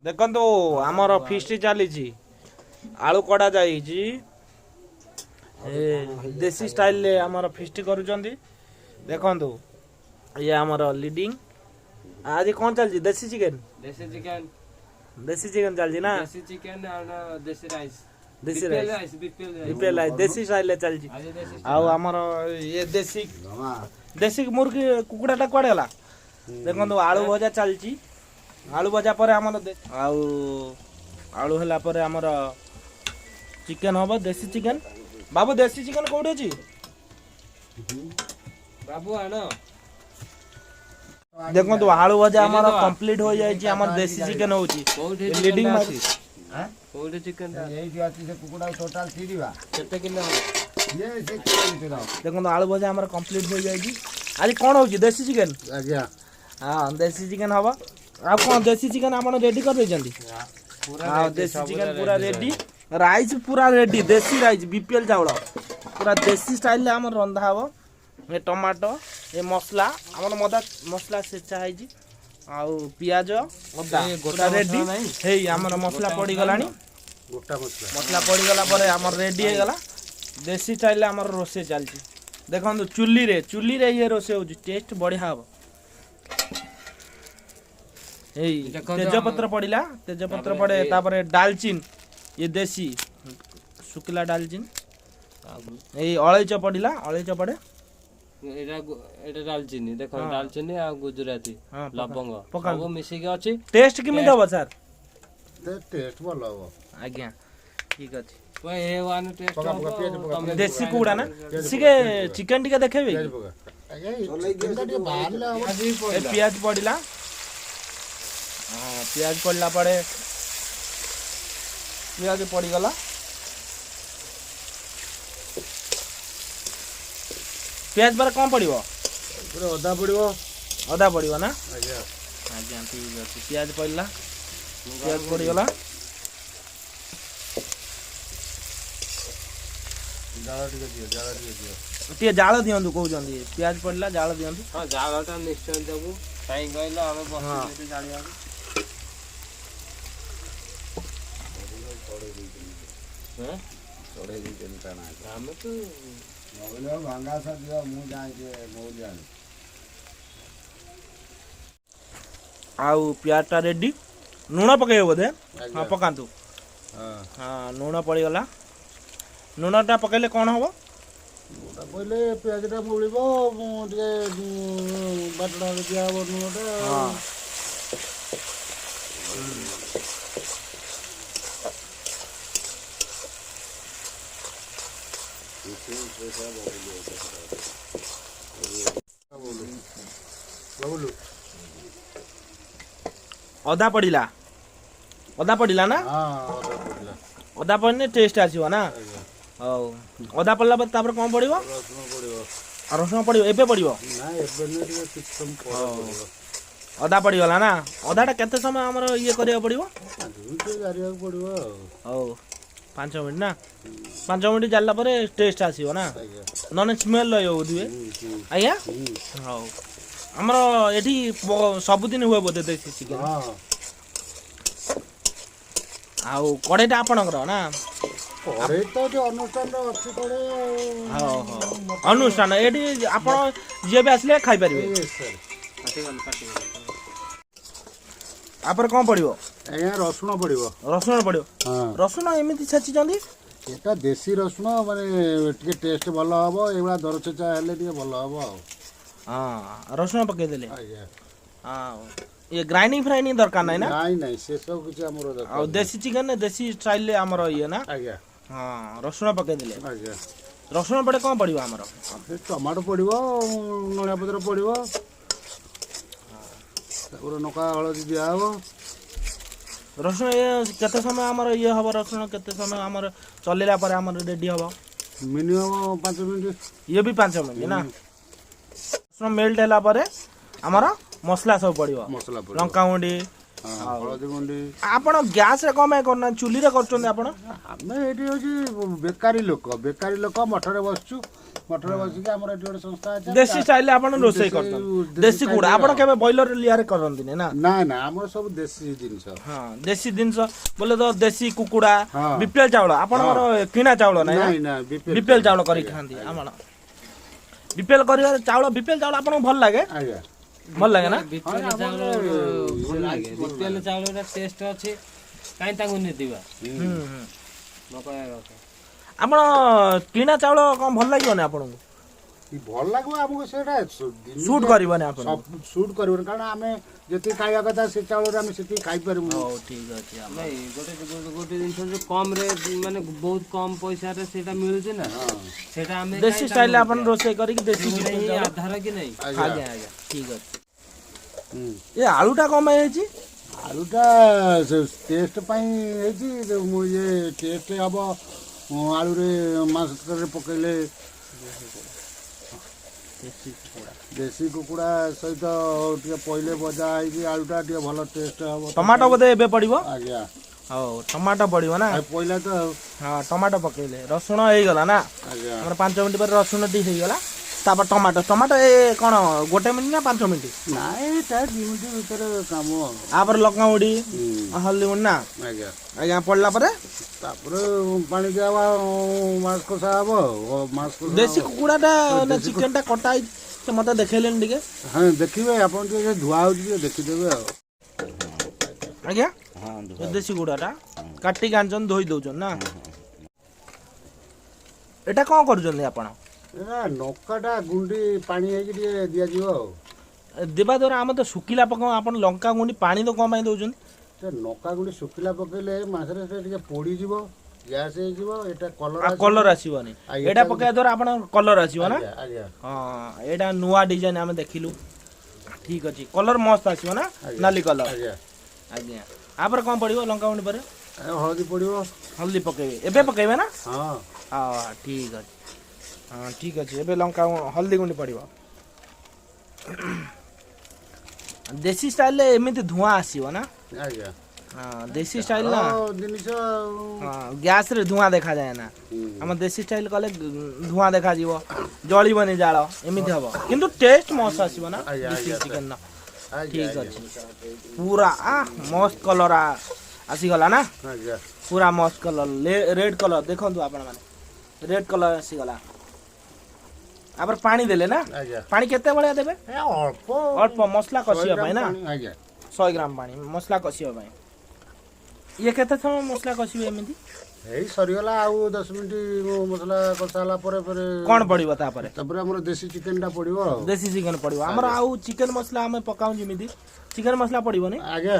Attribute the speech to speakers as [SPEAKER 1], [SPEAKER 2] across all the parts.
[SPEAKER 1] ଦେଖନ୍ତୁ, ଆମର ଫିଷ୍ଟ ଚାଲିଛି। ଆଳୁ କଡ଼ା ଯାଇଛି। ଏ ଦେଶୀ ଷ୍ଟାଇଲରେ ଆମର ଫିଷ୍ଟ କରୁଛନ୍ତି। ଦେଖନ୍ତୁ, ଇଏ ଆମର ଲିଡିଂ। ଆଜି କ'ଣ ଚାଲିଛି? ଦେଶୀ ଚିକେନ।
[SPEAKER 2] ଦେଶୀ ଚିକେନ।
[SPEAKER 1] ଦେଶୀ ଚିକେନ ଚାଲିଛି ନା?
[SPEAKER 2] ଦେଶୀ ଚିକେନ ଆଉ ଦେଶୀ ରାଇସ୍।
[SPEAKER 1] ଦେଶୀ
[SPEAKER 2] BPL
[SPEAKER 1] rice.
[SPEAKER 2] Rice, BPL rice.
[SPEAKER 1] BPL rice, ଦେଶୀ ଷ୍ଟାଇଲରେ ଚାଲିଛି।
[SPEAKER 2] ଆଜି ଦେଶୀ।
[SPEAKER 1] ଆଉ ଆମର ଇଏ ଦେଶୀ ଦେଶୀ ମୁର୍ଗୀ, କୁକୁଡ଼ାଟା କୁଆଡ଼େ ଗଲା? ଦେଖନ୍ତୁ, ଆଳୁ ଭଜା ଚାଲିଛି। ଆଳୁ ଭଜା ପରେ ଆମର ଆଉ ଆଳୁ ହେଲା ପରେ ଆମର ଚିକେନ ହବ, ଦେଶୀ ଚିକେନ। ବାବୁ, ଦେଶୀ ଚିକେନ କୋଉଠି ଅଛି?
[SPEAKER 2] ବାବୁ, ଆଣ।
[SPEAKER 1] ଦେଖନ୍ତୁ, ଆଳୁ ଭଜା ଆମର କମ୍ପ୍ଲିଟ ହୋଇଯାଇଛି। ଆମର ଦେଶୀ ଚିକେନ ହଉଛି।
[SPEAKER 2] କୋଉଠି?
[SPEAKER 1] ଲିଡିଂ।
[SPEAKER 2] ଚିକେନଟା ଅଛି କୋଉଠି? ଚିକେନଟା
[SPEAKER 3] ଏଇଠି ଅଛି। ସେ କୁକୁଡ଼ା ଟୋଟାଲ ଚିରିବା।
[SPEAKER 2] କେତେ କିଲୋ ହବ?
[SPEAKER 3] ଇଏ ସେ କିଲୋ।
[SPEAKER 1] ଦେଖନ୍ତୁ, ଆଳୁ ଭଜା ଆମର କମ୍ପ୍ଲିଟ ହୋଇଯାଇଛି। ଆଜି କ'ଣ ହଉଛି? ଦେଶୀ ଚିକେନ।
[SPEAKER 3] ଆଜ୍ଞା।
[SPEAKER 1] ହଁ, ଦେଶୀ ଚିକେନ ହବ। ଆଉ କ'ଣ, ଦେଶୀ ଚିକେନ ଆପଣ ରେଡି କରିଦେଇଛନ୍ତି?
[SPEAKER 2] ପୁରା।
[SPEAKER 1] ଆଉ ଦେଶୀ ଚିକେନ ପୁରା ରେଡି, ରାଇସ୍ ପୁରା ରେଡି, ଦେଶୀ ରାଇସ୍, ବିପିଏଲ ଚାଉଳ, ପୁରା ଦେଶୀ ଷ୍ଟାଇଲରେ ଆମର ରନ୍ଧା ହବ। ଏ ଟମାଟୋ, ଏ ମସଲା, ଆମର ମଦା ମସଲା ଛେଚା ହେଇଛି ଆଉ ପିଆଜ, ଅଦା
[SPEAKER 2] ଏ ଗୋଟା
[SPEAKER 1] ପୁରା ରେଡି।
[SPEAKER 2] ମସଲା ନାହିଁ?
[SPEAKER 1] ହେଇ ଆମର ମସଲା ପଡ଼ିଗଲାଣି।
[SPEAKER 3] ଗୋଟା ମସଲା।
[SPEAKER 1] ମସଲା ପଡ଼ିଗଲା ପରେ ଆମର ରେଡି ହେଇଗଲା। ଦେଶୀ ଷ୍ଟାଇଲରେ ଆମର ରୋଷେଇ ଚାଲିଛି। ଦେଖନ୍ତୁ, ଚୁଲିରେ ଚୁଲିରେ ଇଏ ରୋଷେଇ ହେଉଛି, ଟେଷ୍ଟ ବଢ଼ିଆ ହବ। ଏଇ
[SPEAKER 2] ଦେଖନ୍ତୁ।
[SPEAKER 1] ତେଜପତ୍ର ପଡ଼ିଲା, ତେଜପତ୍ର
[SPEAKER 2] ତାପରେ
[SPEAKER 1] ପଡ଼େ। ତାପରେ ଡାଲଚିନ, ଇଏ ଦେଶୀ ଶୁଖିଲା ଡାଲଚିନ। ଏଇ ଅଳେଇଚ ପଡ଼ିଲା, ଅଳେଇଚ ପଡ଼େ।
[SPEAKER 2] ଏଇଟା ଡାଲଚିନି ଦେଖ। ଡାଲଚିନି ଆଉ ଗୁଜୁରାତି, ଲବଙ୍ଗ
[SPEAKER 1] ପକାନ୍ତୁ।
[SPEAKER 2] ସବୁ ମିଶିକି ଅଛି।
[SPEAKER 1] ଟେଷ୍ଟ କେମିତି ହବ ସାର୍?
[SPEAKER 3] ଟେଷ୍ଟ ଭଲ ହବ।
[SPEAKER 1] ଆଜ୍ଞା, ଠିକ ଅଛି।
[SPEAKER 2] ଏ ୱାନ୍ ଟେଷ୍ଟ।
[SPEAKER 3] ପକା, ପକା, ପିଆଜ ପକା।
[SPEAKER 2] ତମେ
[SPEAKER 1] ଦେଶୀ କୁକୁଡ଼ା ନା ସିଏ ଚିକେନ ଟିକେ ଦେଖେଇବେ
[SPEAKER 3] ପିଆଜ
[SPEAKER 1] କି?
[SPEAKER 3] ପକା ଆଜ୍ଞା। ଚିକେନଟା ଟିକେ ବାହାରିଲେ ହବ।
[SPEAKER 1] ଏ ପିଆଜ ପଡ଼ିଲା। ହଁ, ପିଆଜ ପଡ଼ିଲା ପରେ, ପିଆଜ ପଡ଼ିଗଲା। ପିଆଜ ପରେ କ'ଣ ପଡ଼ିବ?
[SPEAKER 3] ପୁରା ଅଦା ପଡ଼ିବ।
[SPEAKER 1] ଅଦା ପଡ଼ିବ ନା?
[SPEAKER 3] ଆଜ୍ଞା।
[SPEAKER 1] ଆଜ୍ଞା, ଠିକ ଅଛି। ପିଆଜ ପଡ଼ିଲା, ପିଆଜ ପଡ଼ିଗଲା।
[SPEAKER 3] ଜାଳ ଟିକେ ଦିଅ, ଜାଳ ଟିକେ ଦିଅ।
[SPEAKER 1] ଟିକେ ଜାଳ ଦିଅନ୍ତୁ କହୁଛନ୍ତି। ପିଆଜ ପଡ଼ିଲା, ଜାଳ ଦିଅନ୍ତୁ।
[SPEAKER 2] ହଁ, ଜାଳଟା ନିଶ୍ଚୟ ଦେବୁ। କାହିଁ କହିଲ, ଆମେ ବସିଛୁ ଏଠି ଜାଳିବାକୁ। ହେଁ?
[SPEAKER 3] ଚଢ଼େଇ ଦେଇଛନ୍ତି ଟାଣା।
[SPEAKER 2] ଆମେ ତ
[SPEAKER 3] ନହେଲେ ଭାଙ୍ଗାସ ଦିଅ, ମୁଁ ଯାଏ ଟିକେ ମଉଲି ଆଣି।
[SPEAKER 1] ଆଉ ପିଆଜଟା ରେଡି। ଲୁଣ ପକେଇବ ବୋଧେ? ହଁ, ପକାନ୍ତୁ।
[SPEAKER 3] ହଁ।
[SPEAKER 1] ହଁ, ଲୁଣ ପଡ଼ିଗଲା। ଲୁଣଟା ପକେଇଲେ କ'ଣ ହବ?
[SPEAKER 3] ଲୁଣଟା ପଡ଼ିଲେ ପିଆଜଟା ମଉଳିବ। ମୁଁ ଟିକେ ବାଟଣା ଦିଆହବ ଲୁଣଟା। ବାବୁଲୁ।
[SPEAKER 1] ଅଦା ପଡ଼ିଲା, ଅଦା ପଡ଼ିଲା ନା?
[SPEAKER 3] ହଁ, ଅଦା ପଡ଼ିଲା।
[SPEAKER 1] ଅଦା ପଡ଼ିଲେ ଟେଷ୍ଟ ଆସିବ ନା?
[SPEAKER 3] ଆଜ୍ଞା।
[SPEAKER 1] ହଉ, ଅଦା ପଡ଼ିଲା ପରେ ତାପରେ କ'ଣ ପଡ଼ିବ?
[SPEAKER 3] ରସୁଣ ପଡ଼ିବ।
[SPEAKER 1] ଆଉ ରସୁଣ ପଡ଼ିବ? ଏବେ ପଡ଼ିବ?
[SPEAKER 3] ନା, ଏବେ ନୁହେଁ, ଟିକେ କିଛି ସମୟ ପରେ ପଡ଼ିବ।
[SPEAKER 1] ଅଦା ପଡ଼ିଗଲା ନା? ଅଦାଟା କେତେ ସମୟ ଆମର ଇଏ କରିବାକୁ ପଡ଼ିବ?
[SPEAKER 3] 5 ମିନିଟ୍ ଜାରିବାକୁ ପଡ଼ିବ ଆଉ।
[SPEAKER 1] ହଉ, 5 ମିନିଟ୍ ନା? 5 ମିନିଟ୍ ଜାଳିଲା ପରେ ଟେଷ୍ଟ ଆସିବ ନା?
[SPEAKER 3] ଆଜ୍ଞା।
[SPEAKER 1] ନହେଲେ ସ୍ମେଲ୍ ରହିବ ବୋଧହୁଏ।
[SPEAKER 3] ହୁଁ।
[SPEAKER 1] ଆଜ୍ଞା।
[SPEAKER 3] ହୁଁ।
[SPEAKER 1] ହଉ, ଆମର ଏଠି ସବୁଦିନ ହୁଏ ବୋଧେ ଦେଶୀ ଚିକେନ?
[SPEAKER 3] ହଁ।
[SPEAKER 1] ଆଉ କଢ଼େଇଟା ଆପଣଙ୍କର ନା?
[SPEAKER 3] କଢ଼େଇ ତ ଏଠି ଅନୁଷ୍ଠାନର ଅଛି କଢ଼େଇ ଆଉ।
[SPEAKER 1] ହଉ ହଉ, ଅନୁଷ୍ଠାନ ଏଠି ଆପଣ ଯିଏ ବି ଆସିଲେ ଖାଇପାରିବେ।
[SPEAKER 3] Yes, sir.
[SPEAKER 2] କାଟିଗଲ, କାଟିଗଲ।
[SPEAKER 1] ତାପରେ କ'ଣ ପଡ଼ିବ?
[SPEAKER 3] ଆଜ୍ଞା, ରସୁଣ ପଡ଼ିବ।
[SPEAKER 1] ରସୁଣ ପଡ଼ିବ?
[SPEAKER 3] ହଁ।
[SPEAKER 1] ରସୁଣ ଏମିତି ଛେଚିଛନ୍ତି?
[SPEAKER 3] ଏଟା ଦେଶୀ ରସୁଣ, ମାନେ ଟିକେ ଟେଷ୍ଟ ଭଲ ହବ। ଏଇଭଳିଆ ଦରଛେଚା ହେଲେ ଟିକେ ଭଲ ହବ ଆଉ।
[SPEAKER 1] ହଁ, ରସୁଣ ପକେଇଦେଲେ।
[SPEAKER 3] ଆଜ୍ଞା।
[SPEAKER 1] ହଁ, ଇଏ ଗ୍ରାଇଣ୍ଡିଙ୍ଗ ଫ୍ରାଇଣ୍ଡିଙ୍ଗ ଦରକାର ନାହିଁ ନା?
[SPEAKER 3] ନାଇଁ ନାଇଁ, ସେସବୁ କିଛି ଆମର ଦରକାର
[SPEAKER 1] ଆଉ
[SPEAKER 3] ନାହିଁ।
[SPEAKER 1] ଦେଶୀ ଚିକେନ ଦେଶୀ ଷ୍ଟାଇଲରେ ଆମର ଇଏ ନା?
[SPEAKER 3] ଆଜ୍ଞା।
[SPEAKER 1] ହଁ, ରସୁଣ ପକେଇଦେଲେ।
[SPEAKER 3] ଆଜ୍ଞା।
[SPEAKER 1] ରସୁଣ ପଡ଼େ କ'ଣ ପଡ଼ିବ ଆମର?
[SPEAKER 3] ସେ ଟମାଟୋ ପଡ଼ିବ, ନଡ଼ିଆ ପତ୍ର ପଡ଼ିବ, ତାପରେ ଲଙ୍କା ହଳଦୀ ଦିଆହବ।
[SPEAKER 1] ରସୁଣ ଇଏ କେତେ ସମୟ ଆମର ଇଏ ହବ? ରସୁଣ କେତେ ସମୟ ଆମର ଚଲେଇଲା ପରେ ଆମର ରେଡି ହବ?
[SPEAKER 3] Minimum 5 minute.
[SPEAKER 1] ଇଏ ବି 5 ମିନିଟ୍ ନା? ରସୁଣ ମେଲ୍ଟ ହେଲା ପରେ ଆମର ମସଲା ସବୁ ପଡ଼ିବ।
[SPEAKER 3] ମସଲା ପଡ଼ିବ।
[SPEAKER 1] ଲଙ୍କାଗୁଣ୍ଡି।
[SPEAKER 3] ହଁ, ହଳଦୀ ଗୁଣ୍ଡି।
[SPEAKER 1] ଆପଣ ଗ୍ୟାସରେ କ'ଣ ପାଇଁ କରୁନାହାନ୍ତି, ଚୁଲିରେ କରୁଛନ୍ତି ଆପଣ?
[SPEAKER 3] ଆମେ ଏଇଠି ହେଉଛି ବେକାରୀ ଲୋକ, ବେକାରୀ ଲୋକ, ମଠରେ ବସୁଛୁ। ମଠରେ ବସିକି ଆମର ଏଠି ଗୋଟେ ସଂସ୍ଥା ଅଛି।
[SPEAKER 1] ଦେଶୀ ଷ୍ଟାଇଲରେ ଆପଣ ରୋଷେଇ
[SPEAKER 3] ଦେଶୀ-
[SPEAKER 1] କରୁଛନ୍ତି।
[SPEAKER 3] ଦେଶୀ
[SPEAKER 1] ଦେଶୀ କୁକୁଡ଼ା
[SPEAKER 3] ଷ୍ଟାଇଲରେ
[SPEAKER 1] ଆପଣ
[SPEAKER 3] ଆଉ।
[SPEAKER 1] କେବେ ବ୍ରଏଲର ଲିଆରେ କରନ୍ତିନି ନା?
[SPEAKER 3] ନା ନା, ଆମର ସବୁ ଦେଶୀ ଜିନିଷ।
[SPEAKER 1] ହଁ, ଦେଶୀ ଜିନିଷ ବୋଲେ ତ ଦେଶୀ କୁକୁଡ଼ା।
[SPEAKER 3] ହଁ।
[SPEAKER 1] ବିପିଏଲ ଚାଉଳ ଆପଣଙ୍କର, କିଣା ଚାଉଳ ନାଇଁ ନା?
[SPEAKER 3] ନାଇଁ ନା, ବିପିଏଲ।
[SPEAKER 1] ବିପିଏଲ ଚାଉଳ କରିକି ଖାଆନ୍ତି ଆପଣ। ବିପିଏଲ କରିବାର ଚାଉଳ, ବିପିଏଲ ଚାଉଳ ଆପଣଙ୍କୁ ଭଲ ଲାଗେ?
[SPEAKER 3] ଆଜ୍ଞା।
[SPEAKER 1] ଭଲ ଲାଗେ ନା?
[SPEAKER 2] ବିପିଏଲ ଚାଉଳ ଭଲ ଲାଗେ। ବିପିଏଲ ଚାଉଳର ଟେଷ୍ଟ ଅଛି, କାହିଁ ତାକୁ ନେଦିବା?
[SPEAKER 1] ହୁଁ ହୁଁ
[SPEAKER 2] ମୋ କହିବା କଥା।
[SPEAKER 1] ଆପଣ କିଣା ଚାଉଳ କଣ ଭଲ ଲାଗିବନି ଆପଣଙ୍କୁ?
[SPEAKER 3] ଭଲ ଲାଗିବ ଆମକୁ ସେଇଟା।
[SPEAKER 1] ସୁଟ୍ କରିବନି ଆପଣଙ୍କୁ?
[SPEAKER 3] ସୁଟ୍ କରିବନି, କାରଣ ଆମେ ଯେତିକି ଖାଇବା କଥା ସେ ଚାଉଳରେ ଆମେ ସେତିକି ଖାଇପାରିବୁନି।
[SPEAKER 1] ହଉ, ଠିକ ଅଛି।
[SPEAKER 2] ନାଇଁ, ଗୋଟେ ଗୋଟେ ଜିନିଷ ଯୋଉ କମ ରେ, ମାନେ ବହୁତ କମ ପଇସାରେ ସେଇଟା ମିଳୁଛି ନା, ସେଇଟା ଆମେ
[SPEAKER 1] ଦେଶୀ
[SPEAKER 2] କାଇଁ
[SPEAKER 1] ଷ୍ଟାଇଲରେ
[SPEAKER 2] ତାକୁ
[SPEAKER 1] ଆପଣ ରୋଷେଇ କରିକି ଦେଶୀ
[SPEAKER 2] ସେଗୁଡ଼ା ହିଁ
[SPEAKER 1] ଚାଉଳ।
[SPEAKER 2] ଆଧାର କି ନାଇଁ?
[SPEAKER 1] ଆଜ୍ଞା ଆଜ୍ଞା, ଠିକ ଅଛି।
[SPEAKER 3] ହୁଁ।
[SPEAKER 1] ଏ ଆଳୁଟା କଣ ପାଇଁ ହେଇଛି?
[SPEAKER 3] ଆଳୁଟା ଟେଷ୍ଟ ପାଇଁ ହେଇଛି। ମୁଁ ଇଏ ଟେଷ୍ଟ ହବ ଆଳୁରେ, ମାଂସ ତରକାରୀରେ ପକେଇଲେ।
[SPEAKER 1] ଦେଶୀ କୁକୁଡ଼ା।
[SPEAKER 3] ଦେଶୀ କୁକୁଡ଼ା ସହିତ ଟିକେ ପଇଲେ ଭଜା ହେଇକି ଆଳୁଟା ଟିକେ ଭଲ ଟେଷ୍ଟ ହବ।
[SPEAKER 1] ଟମାଟୋ ବୋଧେ ଏବେ ପଡିବ?
[SPEAKER 3] ଆଜ୍ଞା।
[SPEAKER 1] ହଉ, ଟମାଟୋ ପଡିବ ନା?
[SPEAKER 3] ଆଉ ପଇଲା ତ ଆଉ।
[SPEAKER 1] ହଁ, ଟମାଟୋ ପକେଇଲେ ରସୁଣ ହେଇଗଲା ନା?
[SPEAKER 3] ଆଜ୍ଞା।
[SPEAKER 1] ଆମର 5 ମିନିଟ୍ ପରେ ରସୁଣ ଟିକେ ହେଇଗଲା, ତାପରେ ଟମାଟୋ। ଟମାଟୋ ଏ କ'ଣ ଗୋଟେ ମିନିଟ୍ ନା 5 ମିନିଟ୍?
[SPEAKER 3] ନାଇଁ, ତା 2 ମିନିଟ୍ ଭିତରେ କାମ ଆଉ।
[SPEAKER 1] ତାପରେ ଲଙ୍କା ଗୁଣ୍ଡି, ହଳଦୀ ଗୁଣ୍ଡି ନା?
[SPEAKER 3] ଆଜ୍ଞା।
[SPEAKER 1] ଆଜ୍ଞା, ପଡ଼ିଲା ପରେ?
[SPEAKER 3] ତାପରେ ପାଣି ଦିଆହବ, ମାଂସ କଷା ହବ ଆଉ ମାଂସ କଷା
[SPEAKER 1] ଦେଶୀ
[SPEAKER 3] ହବ।
[SPEAKER 1] କୁକୁଡ଼ାଟା ନା ଚିକେନଟା କଟା ହେଇଛି, ସେ ମତେ ଦେଖେଇଲେନି ଟିକେ।
[SPEAKER 3] ହଁ, ଦେଖିବେ ଆପଣ, ଟିକେ ଧୁଆ ହଉଛି, ଟିକେ ଦେଖିଦେବେ ଆଉ।
[SPEAKER 1] ଆଜ୍ଞା, ଏ ଦେଶୀ କୁକୁଡ଼ାଟା କାଟିକି ଆଣିଛନ୍ତି, ଧୋଇ ଦଉଛନ୍ତି ନା? ଏଇଟା କ'ଣ କରୁଛନ୍ତି ଆପଣ?
[SPEAKER 3] ଏଟା ଲଙ୍କାଟା ଗୁଣ୍ଡି ପାଣି ହେଇକି ଟିକେ ଦିଆଯିବ ଆଉ।
[SPEAKER 1] ଏ ଦେବା ଦ୍ୱାରା ଆମେ ତ ଶୁଖିଲା ପକାଉ, ଆପଣ ଲଙ୍କା ଗୁଣ୍ଡି ପାଣି ତ କ'ଣ ପାଇଁ ଦଉଛନ୍ତି?
[SPEAKER 3] ସେ ଲଙ୍କା ଗୁଣ୍ଡି ଶୁଖିଲା ପକେଇଲେ ମାଂସରେ ସେ ଟିକେ ପୋଡ଼ିଯିବ, ଗ୍ୟାସ୍ ହେଇଯିବ, ଏଟା କଲର।
[SPEAKER 1] ଆଉ କଲର ଆସିବନି।
[SPEAKER 3] ଆଉ
[SPEAKER 1] ଏଇଟା
[SPEAKER 3] ଏଟା
[SPEAKER 1] ପକେଇବା ଦ୍ୱାରା ଆପଣ କଲର ଆସିବ ନା?
[SPEAKER 3] ଆଜ୍ଞା ଆଜ୍ଞା।
[SPEAKER 1] ହଁ, ଏଇଟା ନୂଆ ଡିଜାଇନ ଆମେ ଦେଖିଲୁ। ଠିକ ଅଛି, କଲର ମସ୍ତ ଆସିବ ନା?
[SPEAKER 3] ଆଜ୍ଞା।
[SPEAKER 1] ନାଲି କଲର।
[SPEAKER 3] ଆଜ୍ଞା।
[SPEAKER 1] ଆଜ୍ଞା, ତାପରେ କ'ଣ ପଡ଼ିବ ଲଙ୍କା ଗୁଣ୍ଡି ପରେ?
[SPEAKER 3] ଏ ହଳଦୀ ପଡ଼ିବ।
[SPEAKER 1] ହଳଦୀ ପକେଇବେ, ଏବେ ପକେଇବେ ନା?
[SPEAKER 3] ହଁ।
[SPEAKER 1] ହଁ, ଠିକ ଅଛି। ହଁ, ଠିକ ଅଛି। ଏବେ ଲଙ୍କା ହଳଦୀ ଗୁଣ୍ଡି ପଡ଼ିବ। ଦେଶୀ ଷ୍ଟାଇଲରେ ଏମିତି ଧୂଆଁ ଆସିବ ନା?
[SPEAKER 3] ଆଜ୍ଞା।
[SPEAKER 1] ହଁ, ଦେଶୀ ଷ୍ଟାଇଲ ନା।
[SPEAKER 3] ଆଉ ଜିନିଷ ଆଉ।
[SPEAKER 1] ହଁ, ଗ୍ୟାସରେ ଧୂଆଁ ଦେଖାଯାଏ ନା। ଆମ ଦେଶୀ ଷ୍ଟାଇଲ କଲେ ଧୂଆଁ ଦେଖାଯିବ, ଜଳିବନି ଜାଳ, ଏମିତି ହବ, କିନ୍ତୁ ଟେଷ୍ଟ ମସ୍ତ ଆସିବ ନା?
[SPEAKER 3] ଆଜ୍ଞା,
[SPEAKER 1] ଦେଶୀ
[SPEAKER 3] ଆଜ୍ଞା,
[SPEAKER 1] ଚିକେନର।
[SPEAKER 3] ଆଜ୍ଞା।
[SPEAKER 1] ଠିକ
[SPEAKER 3] ଆଜ୍ଞା।
[SPEAKER 1] ଅଛି, ପୁରା ମସ୍ତ କଲର ଆସିଗଲା ନା?
[SPEAKER 3] ଆଜ୍ଞା।
[SPEAKER 1] ପୁରା ମସ୍ତ କଲର, ରେଡ୍ କଲର। ଦେଖନ୍ତୁ ଆପଣମାନେ, ରେଡ୍ କଲର ଆସିଗଲା। ତାପରେ ପାଣି ଦେଲେ ନା?
[SPEAKER 3] ଆଜ୍ଞା।
[SPEAKER 1] ପାଣି କେତେ ଭଳିଆ ଦେବେ?
[SPEAKER 3] ଏ ଅଳ୍ପ।
[SPEAKER 1] ଅଳ୍ପ, ମସଲା କଷିବା
[SPEAKER 3] 100
[SPEAKER 1] ପାଇଁ ନା?
[SPEAKER 3] ଗ୍ରାମ ପାଣି, ଆଜ୍ଞା।
[SPEAKER 1] 100 ଗ୍ରାମ ପାଣି ମସଲା କଷିବା ପାଇଁ। ଇଏ କେତେ ସମୟ ମସଲା କଷିବେ ଏମିତି?
[SPEAKER 3] ଏଇ ସରିଗଲା, ଆଉ 10 ମିନିଟ୍ ମସଲା କଷା ହେଲା ପରେ ପରେ
[SPEAKER 1] କ'ଣ ପଡ଼ିବ ତାପରେ?
[SPEAKER 3] ତାପରେ ଆମର ଦେଶୀ ଚିକେନଟା ପଡ଼ିବ ଆଉ।
[SPEAKER 1] ଦେଶୀ ଚିକେନ ପଡ଼ିବ ଆମର। ଆଉ ଚିକେନ ମସଲା ଆମେ ପକାଉ ଯେମିତି, ଚିକେନ ମସଲା ପଡ଼ିବନି?
[SPEAKER 3] ଆଜ୍ଞା,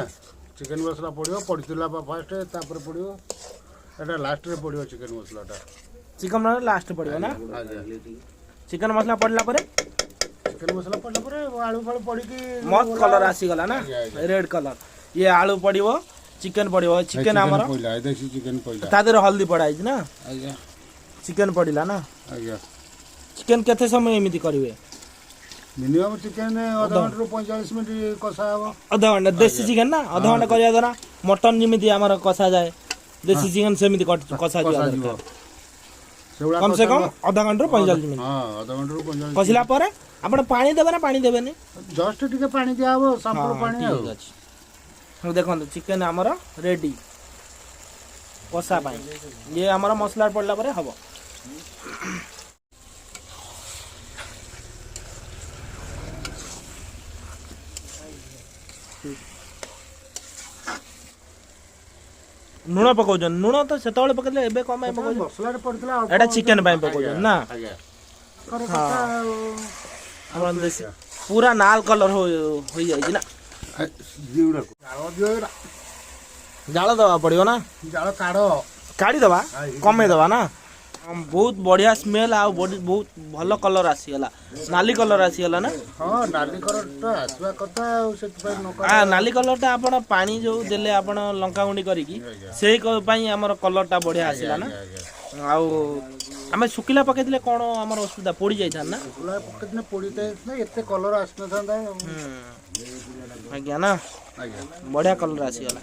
[SPEAKER 3] ଚିକେନ ମସଲା ପଡ଼ିବ। ପଡ଼ିଥିଲା ଫାଷ୍ଟ, ତାପରେ ପଡ଼ିବ। ଏଟା ଲାଷ୍ଟରେ ପଡ଼ିବ ଚିକେନ ମସଲାଟା।
[SPEAKER 1] ଚିକେନ ମସଲା ଲାଷ୍ଟ ପଡ଼ିବ ନା?
[SPEAKER 3] ଆଜ୍ଞା।
[SPEAKER 1] ଚିକେନ ମସଲା ପଡ଼ିଲା ପରେ?
[SPEAKER 3] ଚିକେନ ମସଲା ପଡ଼ିଲା ପରେ ଆଳୁ ଫାଳୁ ପଡ଼ିକି
[SPEAKER 1] ମସ୍ତ କଲର ଆସିଗଲା ନା?
[SPEAKER 3] ଆଜ୍ଞା, ଆଜ୍ଞା।
[SPEAKER 1] Red colour. ଇଏ ଆଳୁ ପଡ଼ିବ, ଚିକେନ ପଡ଼ିବ। ଚିକେନ ଆମର
[SPEAKER 3] ପଡ଼ିଲା, ଦେଶୀ ଚିକେନ ପଡ଼ିଲା।
[SPEAKER 1] ତା ଦେହରେ ହଳଦୀ ପଡ଼ା ହେଇଛି ନା?
[SPEAKER 3] ଆଜ୍ଞା।
[SPEAKER 1] ଚିକେନ ପଡ଼ିଲା ନା?
[SPEAKER 3] ଆଜ୍ଞା।
[SPEAKER 1] ଚିକେନ କେତେ ସମୟ ଏମିତି କରିବେ?
[SPEAKER 3] ମିନିମମ୍ ଚିକେନ ଅଧ ଘଣ୍ଟାରୁ 45 ମିନିଟ୍ କଷା ହବ।
[SPEAKER 1] ଅଧଘଣ୍ଟା, ଦେଶୀ ଚିକେନ ନା? ଅଧଘଣ୍ଟା କରିବା ଦ୍ୱାରା ମଟନ ଯେମିତି ଆମର କଷାଯାଏ, ଦେଶୀ ଚିକେନ ସେମିତି କଷାଯିବା
[SPEAKER 3] କଷାଯିବ।
[SPEAKER 1] ଦରକାର।
[SPEAKER 3] ସେଗୁଡ଼ା
[SPEAKER 1] କମ ସେ କମ ଅଧ ଘଣ୍ଟାରୁ 45 ମିନିଟ୍।
[SPEAKER 3] ହଁ, ଅଧ ଘଣ୍ଟାରୁ 45।
[SPEAKER 1] କଷିଲା ପରେ ଆପଣ ପାଣି ଦେବେ ନା ପାଣି ଦେବେନି?
[SPEAKER 3] ଜଷ୍ଟ ଟିକେ ପାଣି ଦିଆହବ, ସାମ୍ପଲ ପାଣି ଆଉ।
[SPEAKER 1] ଠିକ ଅଛି। ହଉ, ଦେଖନ୍ତୁ, ଚିକେନ ଆମର ରେଡି କଷା ପାଇଁ। ଇଏ ଆମର ମସଲା ପଡ଼ିଲା ପରେ ହବ। ଲୁଣ ପକଉଛନ୍ତି। ଲୁଣ ତ ସେତେବେଳେ ପକେଇଲେ, ଏବେ କଣ ପାଇଁ ପକଉଛନ୍ତି?
[SPEAKER 3] ମସଲାରେ ପଡ଼ିଥିଲା ଅଳ୍ପ।
[SPEAKER 1] ଏଇଟା ଚିକେନ ପାଇଁ ପକଉଛନ୍ତି ନା?
[SPEAKER 3] ଆଜ୍ଞା, କରେ କଥା ଆଉ।
[SPEAKER 1] ଆମର ଦେଶୀ ପୁରା ନାଲ କଲର ହୋଇଯାଇଛି ନା?
[SPEAKER 3] ଦିଉଡ଼ାକୁ ଜାଳ ଦିଅ ଏଇଟା।
[SPEAKER 1] ଜାଳ ଦେବାକୁ ପଡ଼ିବ ନା?
[SPEAKER 3] ଜାଳ କାଢ଼।
[SPEAKER 1] କାଢ଼ିଦେବା, କମେଇଦେବା ନା? ହଁ, ବହୁତ ବଢ଼ିଆ ସ୍ମେଲ୍ ଆଉ ବହୁତ ଭଲ କଲର ଆସିଗଲା, ନାଲି କଲର ଆସିଗଲା ନା?
[SPEAKER 3] ହଁ, ନାଲି କଲରଟା ଆସିବା କଥା ଆଉ ସେଥିପାଇଁ ନ
[SPEAKER 1] ନାଲି କଲରଟା ଆପଣ ପାଣି ଯୋଉ ଦେଲେ, ଆପଣ ଲଙ୍କାଗୁଣ୍ଡି କରିକି, ସେଇ ପାଇଁ ଆମର କଲରଟା ବଢ଼ିଆ ଆସିଲା ନା?
[SPEAKER 3] ଆଜ୍ଞା।
[SPEAKER 1] ଆଉ ଆମେ ଶୁଖିଲା ପକେଇଥିଲେ କ'ଣ ଆମର ଅସୁବିଧା, ପୋଡ଼ି ଯାଇଥାନ୍ତା ନା?
[SPEAKER 3] ଶୁଖିଲା ପକେଇଥିଲେ ପୋଡ଼ି ଯାଇଥିଲା, ଏତେ କଲର ଆସିନଥାନ୍ତା ଆଉ।
[SPEAKER 1] ଆଜ୍ଞା ନା?
[SPEAKER 3] ଆଜ୍ଞା।
[SPEAKER 1] ବଢ଼ିଆ କଲର ଆସିଗଲା।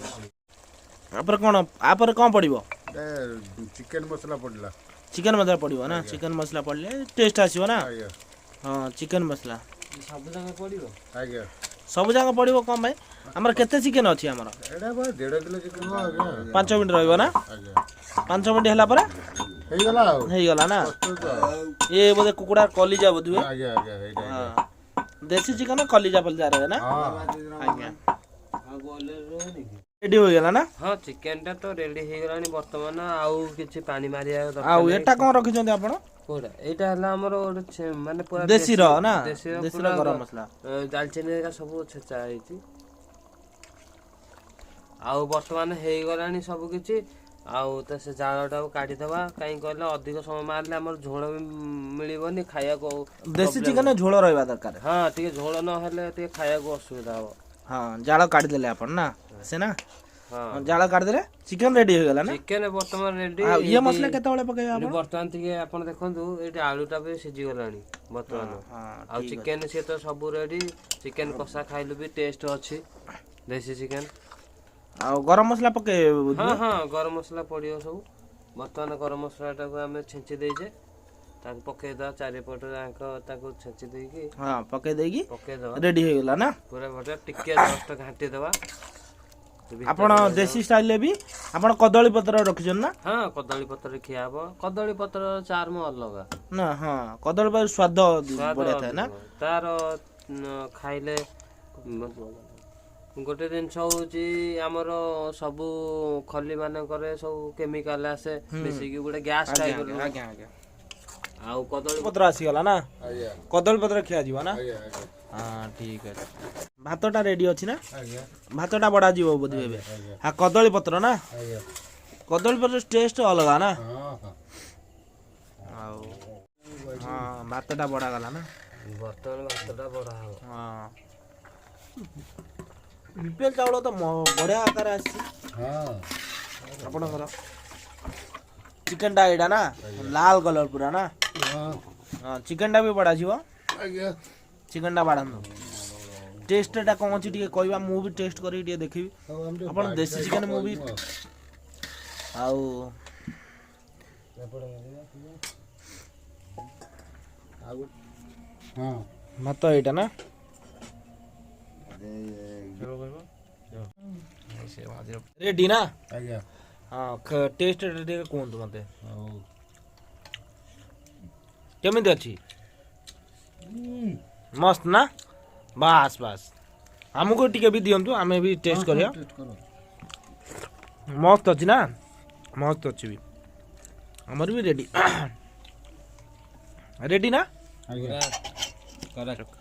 [SPEAKER 1] ତାପରେ କ'ଣ, ଆପରେ କ'ଣ ପଡ଼ିବ?
[SPEAKER 3] ଚିକେନ ମସଲା ପଡ଼ିଲା।
[SPEAKER 1] ଚିକେନ ମସଲା ପଡ଼ିବ ନା? ଚିକେନ ମସଲା ପଡ଼ିଲେ ଟେଷ୍ଟ ଆସିବ ନା?
[SPEAKER 3] ଆଜ୍ଞା।
[SPEAKER 1] ହଁ, ଚିକେନ ମସଲା।
[SPEAKER 2] ସବୁ ଯାକ ପଡିବ।
[SPEAKER 3] ଆଜ୍ଞା।
[SPEAKER 1] ସବୁ ଯାକ ପଡ଼ିବ କ'ଣ ପାଇଁ? ଆମର କେତେ ଚିକେନ ଅଛି ଆମର?
[SPEAKER 3] ଏଇଟା ବା 1.5 କିଲୋ ଚିକେନ ଆଜ୍ଞା।
[SPEAKER 1] 5 ମିନିଟ୍ ରହିବ ନା?
[SPEAKER 3] ଆଜ୍ଞା।
[SPEAKER 1] 5 ମିନିଟ୍ ହେଲା ପରେ
[SPEAKER 3] ହେଇଗଲା ଆଉ।
[SPEAKER 1] ହେଇଗଲା ନା?
[SPEAKER 3] ପ୍ରସ୍ତୁତ।
[SPEAKER 1] ଇଏ ବୋଧେ କୁକୁଡ଼ା କଲିଜା ବୋଧେ।
[SPEAKER 3] ଆଜ୍ଞା ଆଜ୍ଞା ଏଇଟା।
[SPEAKER 1] ହଁ, ଦେଶୀ ଚିକେନ କଲିଜା ଫଲିଜା ରହେ ନା?
[SPEAKER 3] ହଁ।
[SPEAKER 1] ଆଜ୍ଞା।
[SPEAKER 2] ଆଉ ଗଲେ ରହୁନି କି?
[SPEAKER 1] ରେଡି ହୋଇଗଲା ନା?
[SPEAKER 2] ହଁ, ଚିକେନ ଟା ତ ରେଡି ହେଇଗଲାଣି ବର୍ତ୍ତମାନ, ଆଉ କିଛି ପାଣି ମାରିବା ଦରକାର
[SPEAKER 1] ଆଉ
[SPEAKER 2] ନାହିଁ।
[SPEAKER 1] ଏଟା କ'ଣ ରଖିଛନ୍ତି ଆପଣ?
[SPEAKER 2] କୋଉଟା? ଏଇଟା ହେଲା ଆମର ଗୋଟେ ମାନେ ପୁରା
[SPEAKER 1] ଦେଶୀର ନା?
[SPEAKER 2] ଦେଶୀର।
[SPEAKER 1] ଦେଶୀର
[SPEAKER 2] ପୁରା
[SPEAKER 1] ଗରମ ମସଲା।
[SPEAKER 2] ଡାଲଚିନି ହେରିକା ସବୁ ଛେଚା ହେଇଛି। ଆଉ ବର୍ତ୍ତମାନ ହେଇଗଲାଣି ସବୁ କିଛି। ଆଉ ତ ସେ ଜାଳଟାକୁ କାଢିଦବା, କାହିଁକି କହିଲେ ଅଧିକ ସମୟ ମାରିଲେ ଆମର ଝୋଳ ବି ମିଳିବନି ଖାଇବାକୁ।
[SPEAKER 1] ଦେଶୀ ଚିକେନ ଝୋଳ ରହିବା ଦରକାର।
[SPEAKER 2] ହଁ, ଟିକେ ଝୋଳ ନହେଲେ ଟିକେ ଖାଇବାକୁ ଅସୁବିଧା ହବ।
[SPEAKER 1] ହଁ, ଜାଳ କାଢିଦେଲେ ଆପଣ ନା ସେ ନା?
[SPEAKER 2] ହଁ।
[SPEAKER 1] ଜାଳ କାଢିଦେଲେ, ଚିକେନ ରେଡି ହେଇଗଲା ନା?
[SPEAKER 2] ଚିକେନ ବର୍ତ୍ତମାନ ରେଡି।
[SPEAKER 1] ଆଉ ଇଏ ମସଲା କେତେବେଳେ ପକେଇବା ଆପଣ?
[SPEAKER 2] ବର୍ତ୍ତମାନ ଟିକେ ଆପଣ ଦେଖନ୍ତୁ, ଏଇଠି ଆଳୁଟା ବି ସିଝିଗଲାଣି ବର୍ତ୍ତମାନ। ଆଉ ଚିକେନ ସିଏ ତ ସବୁ ରେଡି। ଚିକେନ କଷା ଖାଇଲୁ ବି ଟେଷ୍ଟ ଅଛି ଦେଶୀ ଚିକେନ।
[SPEAKER 1] ଆଉ ଗରମ ମସଲା ପକେଇବେ ବୋଧେ?
[SPEAKER 2] ହଁ ହଁ ଗରମ ମସଲା ପଡିବ ସବୁ। ବର୍ତ୍ତମାନ ଗରମ ମସଲାଟାକୁ ଆମେ ଛେଞ୍ଚି ଦେଇଛେ, ତାକୁ ପକେଇଦବା ଚାରିପଟ ଯାକ, ତାକୁ ଛେଞ୍ଚି ଦେଇକି।
[SPEAKER 1] ହଁ, ପକେଇ ଦେଇକି
[SPEAKER 2] ପକେଇଦବା।
[SPEAKER 1] ରେଡି ହେଇଗଲା ନା?
[SPEAKER 2] ପୁରା ବଢିଆ। ଟିକେ ଜଷ୍ଟ ଘାଣ୍ଟି ଦବା।
[SPEAKER 1] ଆପଣ ଦେଶୀ ଷ୍ଟାଇଲରେ ବି ଆପଣ କଦଳୀ ପତ୍ର ରଖିଛନ୍ତି ନା?
[SPEAKER 2] ହଁ, କଦଳୀ ପତ୍ରରେ ଖିଆ ହବ। କଦଳୀ ପତ୍ର ଚାର୍ମ ଅଲଗା।
[SPEAKER 1] ନା, ହଁ, କଦଳୀ ପତ୍ର ସ୍ୱାଦ
[SPEAKER 2] ସ୍ୱାଦ
[SPEAKER 1] ବଢିଆ ଥାଏ ନା?
[SPEAKER 2] ଅଧିକ। ତାର ଖାଇଲେ ଗୋଟେ ଜିନିଷ ହଉଛି, ଆମର ସବୁ ଖଲି ମାନଙ୍କରେ ସବୁ କେମିକାଲ ଆସେ ମିଶିକି, ଗୋଟେ ଗ୍ୟାସ୍ ଟାଇପ।
[SPEAKER 1] ଆଜ୍ଞା ଆଜ୍ଞା
[SPEAKER 2] ଆଉ କଦଳୀ
[SPEAKER 1] ପତ୍ର ଆସିଗଲା ନା?
[SPEAKER 3] ଆଜ୍ଞା।
[SPEAKER 1] କଦଳୀ ପତ୍ର ଖିଆଯିବ ନା?
[SPEAKER 3] ଆଜ୍ଞା ଆଜ୍ଞା
[SPEAKER 1] ହଁ, ଠିକ ଅଛି। ଭାତଟା ରେଡି ଅଛି ନା?
[SPEAKER 3] ଆଜ୍ଞା।
[SPEAKER 1] ଭାତଟା ବଢାଯିବ ବୋଧେ ଏବେ?
[SPEAKER 3] ଆଜ୍ଞା।
[SPEAKER 1] ହଁ, କଦଳୀ ପତ୍ର ନା?
[SPEAKER 3] ଆଜ୍ଞା।
[SPEAKER 1] କଦଳୀ ପତ୍ର ଟେଷ୍ଟ ଅଲଗା ନା?
[SPEAKER 3] ହଁ ହଁ
[SPEAKER 1] ଆଉ ହଁ, ଭାତଟା ବଢାଗଲା ନା?
[SPEAKER 2] ବର୍ତ୍ତମାନ ଭାତଟା ବଢା ହବ।
[SPEAKER 1] ହଁ, ବିପିଏଲ ଚାଉଳ ତ ବଢିଆ ଆକାର ଆସିଛି। ଆପଣଙ୍କର ଚିକେନଟା ଏଇଟା ନା, ଲାଲ କଲର ପୁରା ନା?
[SPEAKER 3] ହଁ।
[SPEAKER 1] ହଁ, ଚିକେନଟା ବି ବଢ଼ାଯିବ।
[SPEAKER 3] ଆଜ୍ଞା।
[SPEAKER 1] ଚିକେନଟା ବାଢ଼ନ୍ତୁ। ଟେଷ୍ଟଟା କ'ଣ ଅଛି ଟିକେ କହିବା, ମୁଁ ବି ଟେଷ୍ଟ କରିକି ଟିକେ ଦେଖିବି।
[SPEAKER 3] ହଉ, ଆମେ ଟିକେ
[SPEAKER 1] ଆପଣ
[SPEAKER 3] ବାଡ଼ି
[SPEAKER 1] ଦେଶୀ ଚିକେନ ମୁଁ ବି
[SPEAKER 3] କହିବୁ ଆଉ।
[SPEAKER 1] ଆଉ
[SPEAKER 3] ଆଉ ହଁ।
[SPEAKER 1] ଭାତ ଏଇଟା ନା? ରେଡି ନା?
[SPEAKER 3] ଆଜ୍ଞା।
[SPEAKER 1] ହଁ, ଟେଷ୍ଟ ଟିକେ କୁହନ୍ତୁ ମତେ।
[SPEAKER 3] ହଉ।
[SPEAKER 1] କେମିତି ଅଛି? ମସ୍ତ ନା? ବାସ୍ ବାସ୍, ଆମକୁ ଟିକେ ବି ଦିଅନ୍ତୁ, ଆମେ ବି ଟେଷ୍ଟ କରିବା।
[SPEAKER 3] ଟେଷ୍ଟ କର।
[SPEAKER 1] ମସ୍ତ ଅଛି ନା? ମସ୍ତ ଅଛି ବି। ଆମର ବି ରେଡି, ରେଡି ନା?
[SPEAKER 3] ଆଜ୍ଞା।
[SPEAKER 2] କରେକ୍ଟ।